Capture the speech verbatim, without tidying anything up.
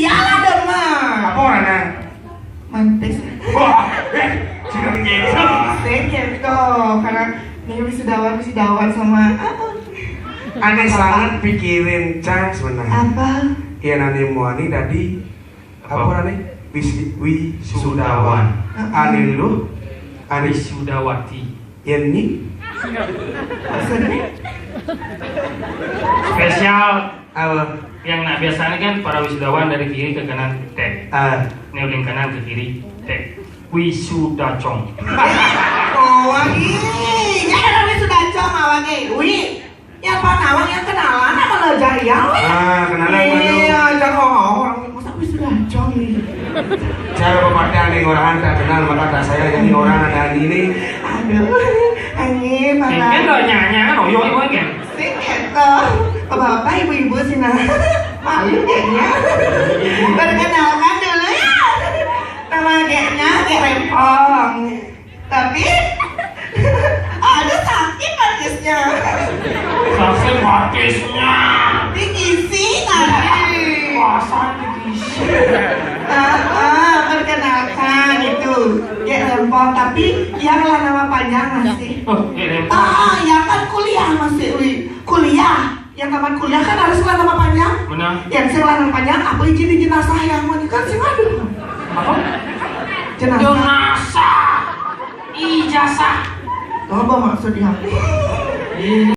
Ya lah, demen. Apa orangnya? Mantis. Wah, eh, sudah gitu. Saya gitu, karena ini wisudawan, wisudawan sama apa? Aneh sangat pikirin Cang sebenarnya. Apa? Iya, nani muani tadi apa orangnya? Wis, wisudawan. Heeh. Aneh lu, aneh Wisudawati. Yeni. Maksudnya? Spesial. Apa? Yang nak biasanya kan para wisudawan dari kiri ke kanan, tek. Ah. Ini ulin kanan ke kiri, tek. Wisudacong. Oh, ini. Jangan wisuda cong, awak ni. Wi. Yang panawang yang kenalan sama lo jaya, wi. Ah, kenalan, Manu. Iya, jangan orang. Masa wisuda cong ni? Cara pepatah ni, orang tak kenal maka tak sayang, jadi orang ada ini ni. Aduh, ini malah. Kan lo nyanyi kan, oh, yo, yo, kan? Sing gitu. Bapak-bapak, ibu-ibu sih, nah. Malu kayaknya. Perkenalkan dulu ya. Nama kayaknya kayak Rempong. Tapi ada sakit batisnya. Sakit batisnya. Di kisi tadi. Masa di kisi? Ah, ah, perkenalkan itu. Kayak Rempong, tapi yang lah nama panjang masih. Oh, kayak Rempong. Ah, yang kan kuliah masih, Wi. Kuliah. Yang tamat kuliah kan harus ngelar nama panjang. Benar. Yang saya ngelar nama panjang, apa izin, izin jenazah yang mau kan sih, waduh. Apa? Jenazah. Jenazah. Ijazah. Apa maksudnya? Iya.